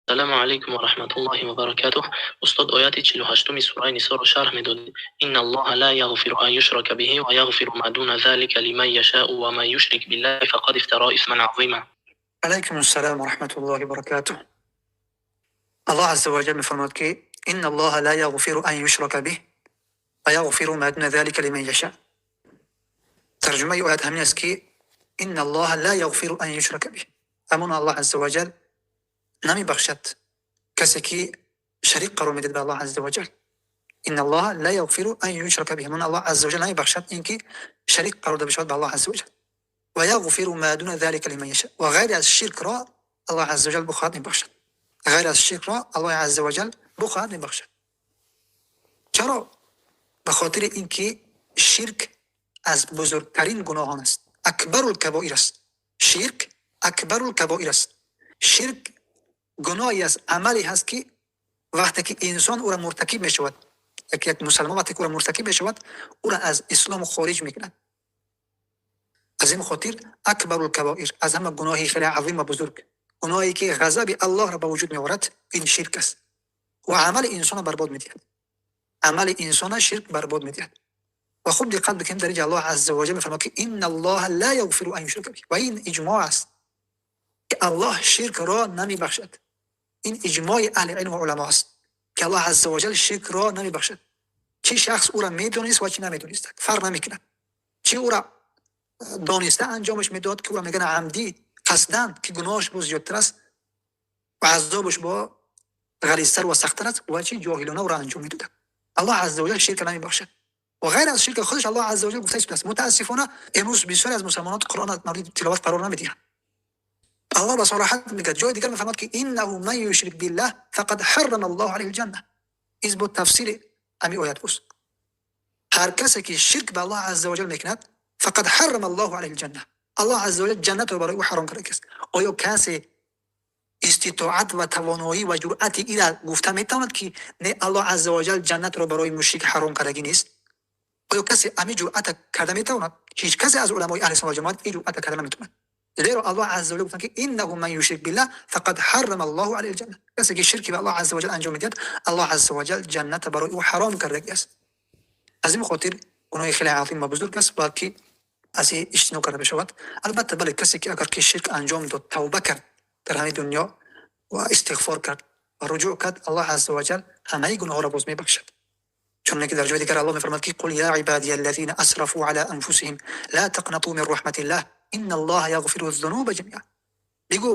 Салому алайкум ва раҳматуллоҳи ва баракатуҳ. Устод, ояти 48-уми сураи Нисоро шарҳ медодед: إن الله لا يغفر أن يشرك به ويغفر ما دون ذلك لمن يشاء ومن يشرك بالله فقد افترى إثما عظيما. Алайкум ассалом ва раҳматуллоҳи ва баракатуҳ. Аллоҳ азза ва ҷалл мефармояд, ки إن الله لا يغفر أن يشرك به ويغفر ما دون ذلك لمن يشاء. Тарҷумаи оят ҳамин аст, ки إن الله لا يغفر أن يشرك به, ҳамон Аллоҳ азза ва ҷалл намебахшад касе ки шарик қарор медиҳад ба Аллоҳ азза ва ҷалл. إن الله لا يغفر أن يشرك به, ҳамон Аллоҳ азза ва ҷалл намебахшад ин ки шарик қарор дода бишавад ба Аллоҳ азза ва ҷалл. ويغفر ما دون ذلك لمن يشاء, ва ғайр аз ширкро Аллоҳ азза ва ҷалл бихоҳад, мебахшад. Ғайр аз ширкро Аллоҳ азза ва ҷалл бихоҳад, мебахшад. Чаро? Ба хотири ин ки ширк аз бузургтарин гуноҳон аст, أكبر الكبائر аст. Ширк أكبر الكبائر аст. Ширк гуноҳе аст, амале ҳаст, ки вақте ки инсон ӯра муртакиб мешавад, як мусалмон вақте ки ӯра муртакиб мешавад, ӯра аз ислом хориҷ мекунад. Аз ин хотир أكبر الكبائر, аз ҳама гуноҳи хеле азим ва бузург, гуноҳе ки ғазаби Аллоҳро ба вуҷуд меорад, ин ширк аст ва амали инсонро барбод медиҳад. Амали инсона ширк барбод медиҳад. Ва хуб диққат бикунем, дар инҷа Аллоҳ азза ва ҷалл мефармояд, ки إن الله لا يغفر أن يشرك به, ва ин иҷмоъ аст, ки Аллоҳ ширкро намебахшад. Ин иҷмои аҳли илм ва уламо аст, ки Аллоҳ азза ва ҷалл ширкро намебахшад. Чӣ шахс ӯра медонист ва чӣ намедонист, фарқ намекунад. Чӣ ӯра дониста анҷомаш медод, ки ӯра мегӯянд амдӣ, қасдан, ки гуноҳаш боз зиёдтар аст ва азобаш бо ғализтар ва сахттар аст, ва чӣ ҷоҳилона ӯра анҷом медодад, Аллоҳ азза ва ҷалл ширкро намебахшад. Ва ғайр аз ширк худаш Аллоҳ азза ва ҷалл гуфта истодааст. Мутаассифона, имрӯз бисёре аз мусалмонот Қуръон мавриди тиловат қарор намедиҳанд. Аллоҳ ба сароҳат мегӯяд, ҷои дигар мефармояд, ки إنه من يشرك بالله فقد حرم الله عليه الجنة. Из бо тафсири ҳамин оят буст. Ҳар касе ки ширк ба Аллоҳ азза ва ҷалл мекунад, فقد حرم الله عليه الجنة, Аллоҳ азза ва ҷалл ҷаннатро барои ӯ ҳаром кардааст. Оё касе иститоат ва тавоноӣ ва ҷуръати ира гуфта метавонад, ки не, Аллоҳ азза ва ҷалл ҷаннатро барои мушрик ҳаром кардагӣ нест? Оё касе ҳамин ҷуръата карда метавонад? Ҳеҷ касе аз уламои аҳли сунна ва ҷамоат ин ҷуръата карда наметавонад, зеро Аллоҳ азза ва ҷалл гуфтанд, ки إنه من يشرك بالله فقد حرم الله عليه الجنة. Касе ки ширки ба Аллоҳ азза ва ҷалл анҷом медиҳад, Аллоҳ азза ва ҷалл ҷанната барои ӯ ҳаром кардагӣ аст. Аз ин хотир гуноҳи хеле азим ва бузург аст, бояд ки аз ин иҷтиноб карда бишавад. Албатта, бале, касе ки агар ки ширк анҷом дод, тавба кард дар ҳамин дунё ва истиғфор кард ва руҷӯъ кард, Аллоҳ азза ва ҷалл ҳамаи гуноҳҳоро боз мебахшад. Чуноне ки дар ҷои дигар Аллоҳ мефармояд, ки قل يا عبادي الذين أسرفوا على أنفسهم لا تقنطوا من رحمة الله إن الله يغفر الذنوب جميعا. Бигӯ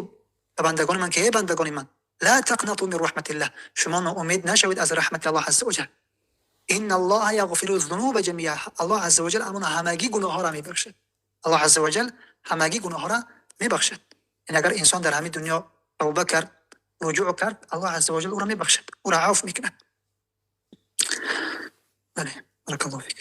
ба бандагони ман, ки эй бандагони ман, لا تقنطوا من رحمة الله, шумо ноумед нашавед аз раҳмати Аллоҳ азза ва ҷалл. إن الله يغفر الذنوب جميعا, Аллоҳ азза ва ҷалл ҳамон ҳамагӣ гуноҳҳоро мебахшад. Аллоҳ азза ва ҷалл ҳамагӣ гуноҳҳоро мебахшад. Яъне агар инсон дар ҳамин дунё тавба кард, руҷӯъ кард, Аллоҳ азза ва ҷалл ӯро мебахшад, ӯро афв мекунад. Бале, بارك الله فيك.